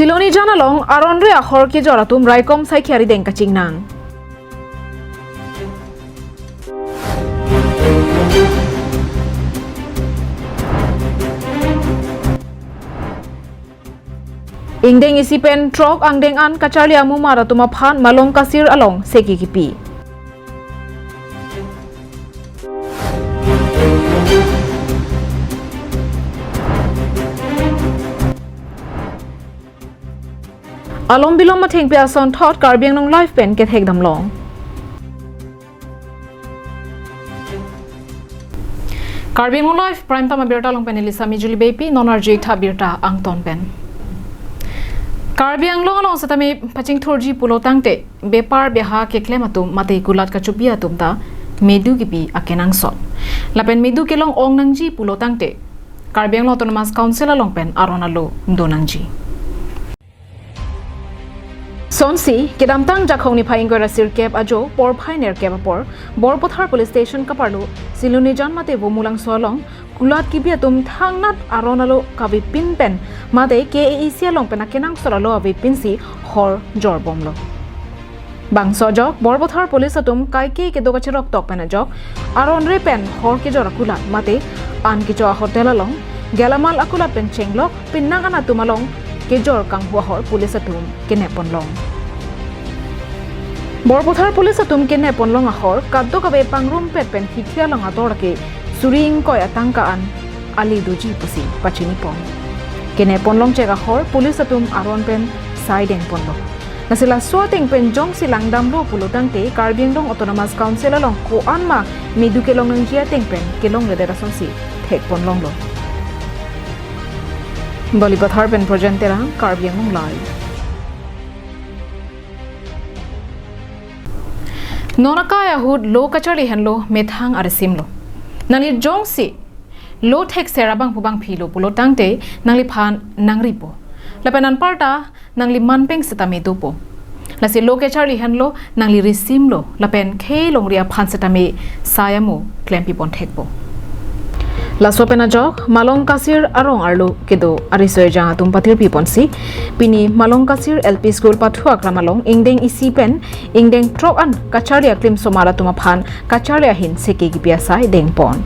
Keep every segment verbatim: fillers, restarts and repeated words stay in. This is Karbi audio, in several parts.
Silonijan along aron re ahor kejor atum raikom saikhi arideng kachingnang. Ingdeng isi pen throk angdeng an kacharli amumar atum aphan Malong Kasir along seke kipi. Alom bilom athengpi asonthot Karbi Anglong Live pen kethek damlong. Karbi Anglong Live Prime Time abirta along pen neli Sami Julie Beypi, non arju-ik tha birta angton pen. Karbi Anglong along setame pachingthurji pulo tangte bepar beha keklem atum mate kulat kachopi atum ta medu kipi akenangsot. Lapen medu kelong ong nangji pulo tangte Karbi Anglong Autonomous Council along pen aron alo do nangji. Sonsi, kedamtang Jakhong niphai ingkoi ra sirkep ajo, porphai nerkep apor, Borpathar Police Station kaparlo, Silonijan mate Vomulangso along, kulat kipi atum thangnat aron alo kavepin pen, mate K A A C along pen akenangsot alo avepinsi hor jorbomlo. Bangso ajok, Borpathar Police atum kaike kedo kachirok tok pen ajok, aron re pen hor kejor akulat mate, an kecho a-hotel along, gelamal akulat pen chenglok, pinnang an atum along kejor kanghu ahor police atum kenep ponlong. Borpathar police atum kenep ponlong ahor kadokave pangrumpet pen hithi along ator ke suri ingkoi atangka an ali doji pusi pachini pon. Kenep ponlong chek ahor police atum aron pen sai deng ponlong. Lasi laso ateng pen jongsi langdamlo pulo tangte Karbi Anglong Autonomous Council along ko-an ma medu kelong nangji ateng pen kelongledet asonsi thek ponlonglo. Balipathar pen Projen Terang, Karbi Anglong Live. Non akai ahut lo kacharli henlo methang arisimlo. Nangli jongsi lo thekser abangphu bangphilo pulo tangte nangliphan nangripo. Lapen anparta nangli manpeng setame dopo. Lasi lo kacharli henlo, nangli risimlo, lapen khei longri aphan setame sai amo klempi pon thekpo. Laso pen ajok, Malong Kasir arong arlo kedo ariso ejang atum pathirpi ponsi, pini Malong Kasir L P School pathu aklam along ingdeng isi pen ingdeng throk an kacharli aklim somar atum aphan kacharli ahin seke kipi asai deng pon.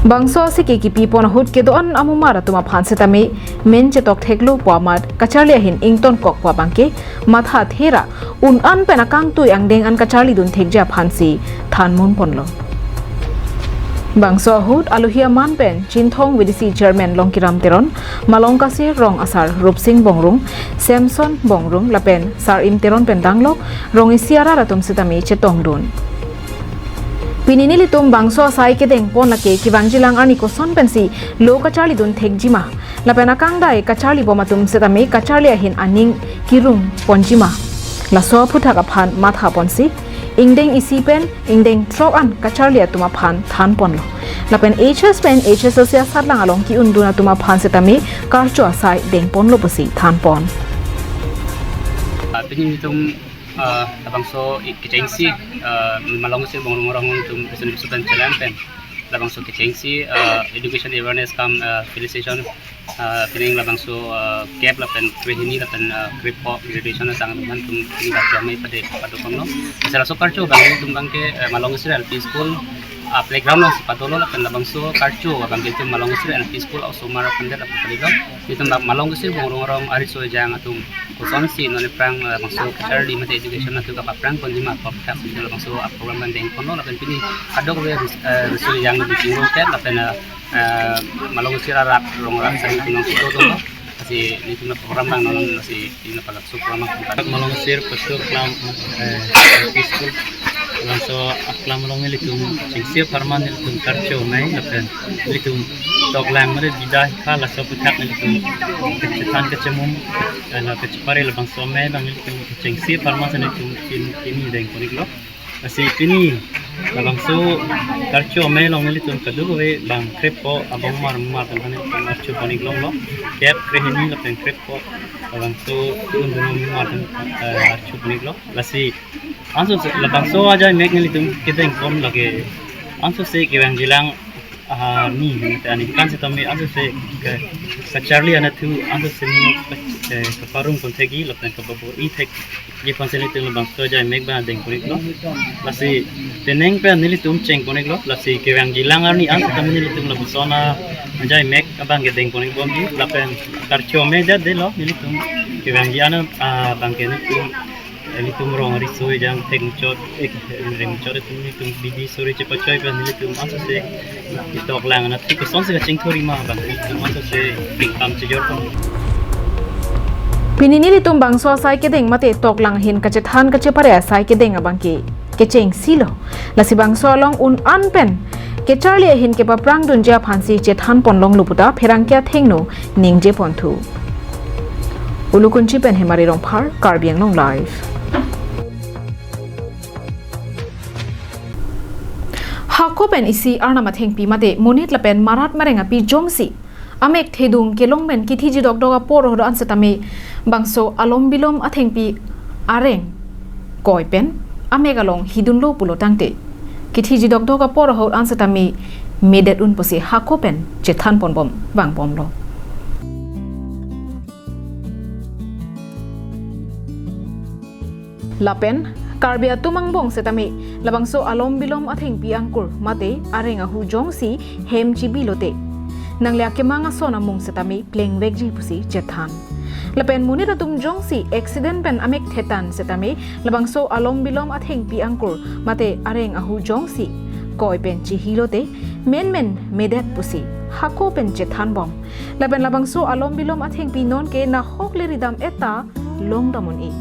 Bangso seke kipi pon ahut kedo-an amumar atum aphan setame men chetok theklo pu amat kacharli ahin ingtonkok pu abangke matha thera un an pen akangtui angdeng an kacharli dun thekji aphansi thanmun ponlo. Bangso ahut alohi aman pen Chinthong V D C Chairman Longkiram Teron, Malong Kasir rong asar Rupsing Bongrung, Samson Bongrung lapen Sar Im Teron pen danglok rong isi arat atum setame chetongdun. Pini nelitum bangso asai kedeng pon lake kevangjilang arni koson pensi lo kacharli dun thekji ma. Lapen akangdai kacharli bom atum setame kacharli ahin aning kirung ponji ma. Laso aphuthak aphan matha ponsi ingdeng isi pen ingdeng throk an kacharli atum aphan than ponlo. Lapen H S pen H S L C asatlang along ki-undun atum aphan setame karcho asai deng ponlo pusi than pon. Ah, pini nelitum, ah, labangso i-, kechengsi, ah, Malong Kasir Bongrung arong atum presentation pen chelang pen labangso kechengsi, ah, education awareness cum, ah, felicitation, ah, pining labangso, ah, kep lapen krehini lapen, ah, krepho graduation asang atum aphan tum pining karcho amei pade pado pamlo. Sela so karcho abang tum abangke, eh, Malong Kasir L P School, ah, playground alongsi padolo lapen labangso karcho abangke tum Malong Kasir L P School osomar aphan det aphan padelo. Itum bang Malong Kasir Bongrung arong ariso ejang atum kosonsi non aphrang, eh, labangso kacharli mate education atum kapaphrang ponji ma aphuthak si labangso a-program abang deng ponlo lapen pini kadokave ris-, eh, riso ejang atum chingrum ket lapen, eh, eh, Malong Kasir arat rong arat asai atum nangchito dolo. Lasi nelitum a-program abang non lasi nelitum palak so program abang. Malong Kasir pathu aklam, eh, L P School labangso aklam along nelitum chengsi apharman nelitum karcho amei lapen nelitum toklang mare bidai kha laso aphuthak nelitum kechethan kechemum, eh, la kachepare labangso amei abang nelitum chengsi apharman si nelitum pin-, pini deng pon-iklo. Lasi pini labangso karcho amei along nelitum kadokave bang krepho abangmar mar atum aphan nelitum archo pon-iklonglo. Kep krehini lapen krepho labangso ki-undun amumar atum, eh, archo pon-iklo. Lasi anso se labangso ajai mek nelitum kedeng pon lake anso se kevangjilang Ah, ni, mate aningkan sitame ansose ke, kacharli anatthu ansose ni, eh, kaparong ponthekji lapen kabor-i thekji aphansi nelitum labangso ajai mek abang dengpon-iklo. Lasi penang pen nelitum chengpon-iklo. Lasi kevangji alang arni an sitame nelitum labangso ajai mek abang ke dengpon-ikbomji lapen karcho me jat delo nelitum kevangji an, ah, abang ke nelitum, nelitum rong ari soi jang thek muchot, eh, reng muchot atum nelitum bidi suri chepachoi pen nelitum ansose ketoklang anatthu kosonsi kachingthurji ma abang nelitum ansose pingpam chejor pon. Pini nelitum bangso asai kedeng mate toklang ahin kachethan kachepare asai kedeng abang ke kechengsi lo. Lasi bangso along un an pen kecharli ahin kepaprangdunji aphansi chethanpon longlo puta pherangke athengno ningjeponthu. Ulukunchi pen Hemari Rongphar, Karbi Anglong Live. Hako pen isi Arnam athengpi mate monit lapen marat mareng api jongsi amek thedung kelong pen kithiji dokdok apor ahut an setame bangso alom bilom athengpi areng koi pen amek along hidunlo pulo tangte kithiji dokdok apor ahut an setame medet un pusi hako pen chethanponbom vangbomlo. Lapen Karbi atum angbong setame labangso alom bilom athengpi angkur mate areng ahu jongsi hem chibi lote nangli akemang ason amung setame plengvekji pusi chethan. Lapen monit atum jongsi accident pen amek thetan setame labangso alom bilom athengpi angkur mate areng ahu jongsi koi pen chihi lote menmen medet pusi hako pen chethanbom. Lapen labangso alom bilom athengpi nonke nahok le ridam-et ta longdam un-e.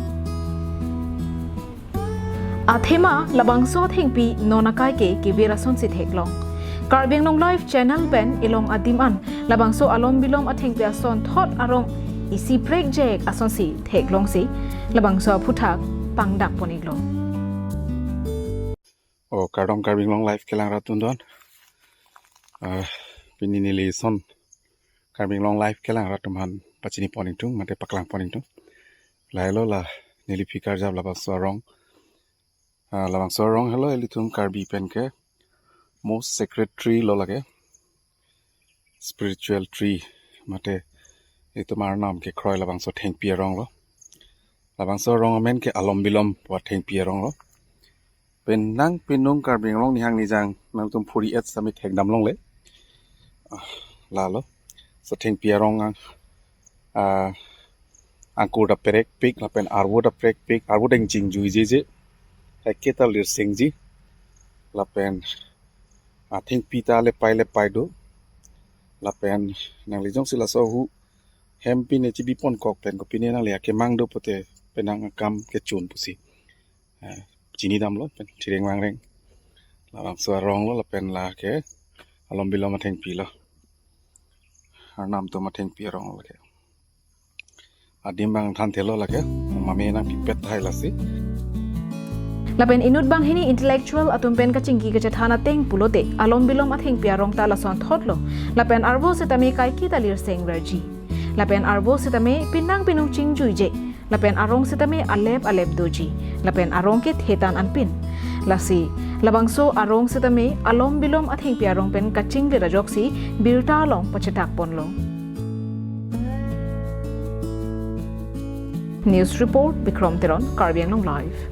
Athema labangso athengpi non akai ke kevir asonsi theklong. Karbi Anglong Live channel pen elong adim an labangso alom bilom athengpi asonthot arong isi prekjek asonsi theklongsi labangso aphuthak pangdakpon-iklo. O, kardom Karbi Anglong Live kelang rat atum don. Ah, pini neli son Karbi Anglong Live kelang rat atum aphan pachinipon-iktung mate paklangpon-iktung. Lahelo la neli phikar jap labangso arong. Ah, labangso arong helo ilitum Karbi pen ke most sacred tree lo lake. Spiritual tree mate itum Arnam kekroi labangso thengpi arong lo. Labangso arong amen ke alom bilom pu athengpi arong lo. Penang penung Karbi Anglong nihang nijang nangtum phuri-et sami thekdam longle. Ah, lalo. So thengpi arong ang, ah, angkur ta prekpik lapen arvo ta prekpik, arvo deng chingjuijeje. Kaike ta lirsengji. Lapen athengpi ta lepai lepai do. Lapen nangli jongsi laso ahu hem pine chibiponkok pen kopine nangli akemang do pute penang akam kechun pusi. Eh, chinidamlo pen thireng vangreng. Labangso arong lo lapen lake alom bilom athengpi lo. Arnam atum athengpi arong lo lake. Adim abang thanthelo lake. Mame nangpipet tahai lasi. Lapen inut banghini intellectual atum pen kachingki kachethan ateng pulote alom bilom athengpi arong ta lasonthot lo. Lapen arvo setame kaike ta lirsengverji. Lapen arvo setame penang penung chingjuije. Lapen arong setame alep alep doji. Lapen arong ke thetan anpin. Lasi labangso arong setame alom bilom athengpi arong pen kachinglir ajoksi birta along pachetakponlo. News report, Bikrom Teron, Karbi Anglong Live.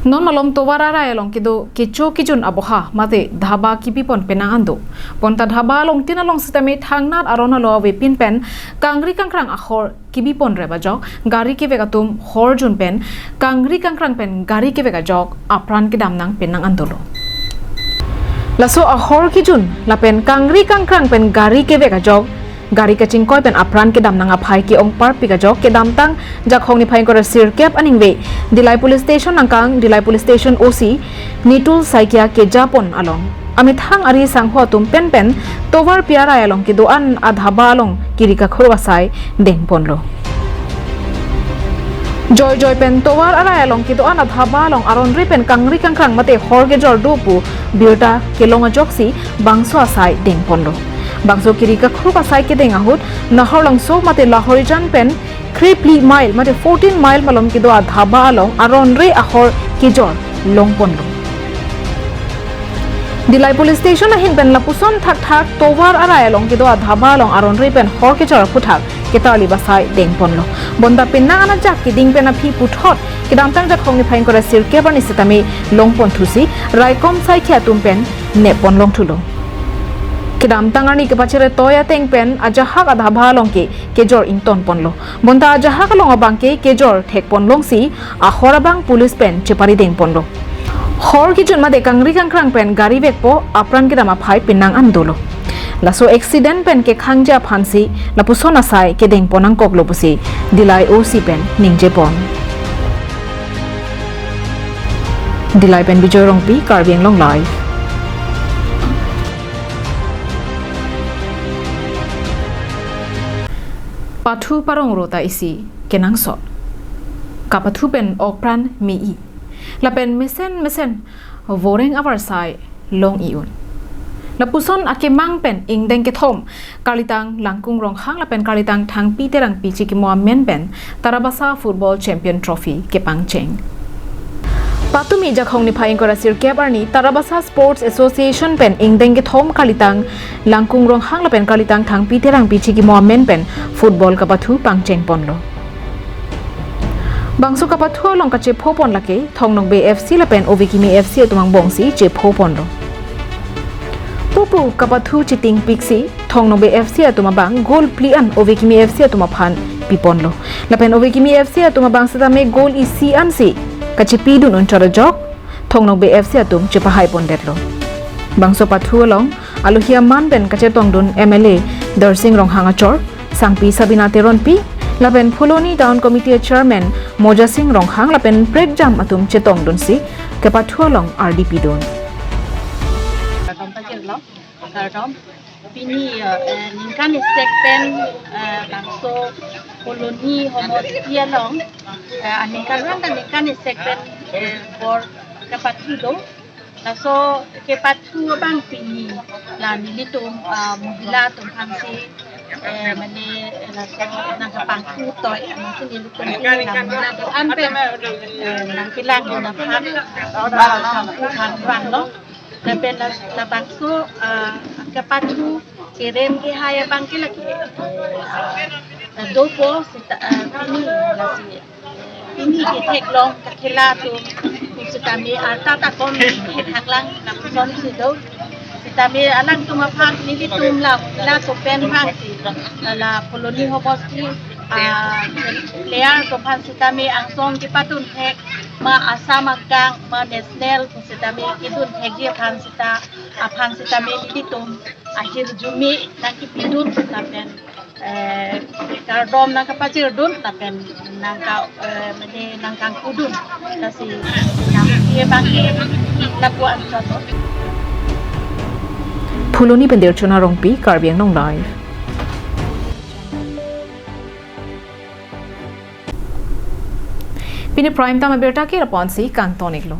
Non malom tovar arai along kedo kecho kejun aboha mate dhaba kebipon penang an do. Bonta dhaba along tin along setame thangnat aron alo avepin pen kangri kangkrang ahor kebipon rep ajok gari kevek atum hor jun pen kangri kangkrang pen gari kevek ajok apran kedam nang penang an dolo. Laso ahor kejun lapen kangri kangkrang pen gari kevek ajok gari kachingkoi pen apran kedam nang aphai ke-ong parpik ajok kedamtang Jakhong niphai ingkoi ra sirkep aningve Dillai Police Station nangkang Dillai Police Station O C Nitul Saikia kejapon along amethang ari sangho atum penpen tovar pi arai along kedo-an adhaba along kiri kakhur asai dengponlo. Joijoi pen tovar arai along kedo-an adhaba along aron ri pen kangri kangkrang mate hor kejor do pu birta kelong ajoksi bangso asai dengponlo. Bangso kiri kakhur asai kedeng ahut Naharlangso mate Lahorijan pen kre phli mile mate fourteen mile malom kedo adhaba along aron-re ahor kejor longponlo. Dillai Police Station ahin pen lapuson thakthak tovar arai along kedo adhaba along aron-re pen hor kejor aphuthak ketarli basai dengponlo. Bonta penang anajak keding pen aphi puthot kedamtang Jakhong niphai ingkoi ra sirkep arni sitame longpon thusi raikom saikhi atum pen neppon longthulo. Kedamtang arni kepachere toy ateng pen ajahak adhaba along ke kejor ingtonponlo. Bonta ajahak along abang ke kejor thekpon longsi ahor abang police pen chepari dengponlo. Hor kejun mate kangri kangkrang pen gari vekpo apran kedam aphai penang an dolo. Laso accident pen kekhangji aphansi lapuson asai kedengpon nangkoklo pusi Dillai O C pen ningjepon. Dillai pen Bijoy Rongpi, Karbi Anglong Live. Pathu parong rota isi kenangsot. Kapathu pen okpran me-i. Lapen mesen mesen voreng avarsai long-i un. Lapuson akemang pen ingdeng kethom kalitang Langkung Ronghang lapen kalitang Thangpi Terangpi chikimo amen pen Tarabasa Football Champion Trophy kepangcheng. Patumi Jakhong niphai ingkoi ra sirkep arni Tarabasa Sports Association pen ingdeng kethom kalitang Langkung Ronghang lapen kalitang Thangpi Terangpi chikimo amen pen football kapathu pangchengponlo. Bangso kapathu along kachephopon lake Thong Nokbe F C lapen Ove Kimi F C atum angbongsi chephoponlo. Pupu kapathu chitingpiksi Thong Nokbe F C atum abang goal phli an Ove Kimi F C atum aphan piponlo. Lapen Ove Kimi F C atum abang sitame goal isi ansi kachipidun un chot ajok Thong Nokbe F C atum chepahaipondetlo. Bangso pathu along alohi aman pen kachetongdun M L A Darsing Ronghang achor, Sangpi Sabina Teronpi, lapen Phuloni Town Committee Chairman Mojasing Ronghang lapen prekjam atum chetongdunsi kepathu along ardi pidun. Kardom pajirlo, kardom. Pini, eh, ningkan isi pen, eh, bangso Phuloni Homosti along, eh, aningkan rang kan ningkan isi pen, eh, bor kepathu do. Laso kepathu abang pini la nelitum, ah, mohila atum aphansi, eh, mane, eh, laso nangkepanghu toy, amatsi nelitum pini la mohila do-an pen, eh, nangkelang dun aphan, ah, kepanghu aphan vanglo. Lapen la, labangso, ah, kepathu kerem kehai abang ke lake, eh, dopo seta, eh, pini lasi pini ketheklong kakhela atum sitame arta ta kom thekthak lang lapuson si do. Sitame alangtum aphan nelitum la, la sopen aphansi la Phuloni Homosti, ah, player atum aphan sitame angsong kepadun thek ma Assam angkang ma national sitame kedun thekji aphan sita, aphan sitame nelitum ahirjume nangkepidun lapen, eh, kardom nangkepachirdun lapen nangka, eh, mane nangkangkudun. Lasi nangke bangke lapu-an chot. Phuloni pen Derchona Rongpi, Karbi Anglong Live. Pini prime time abirta ke lapu-ansi kangton-iklo.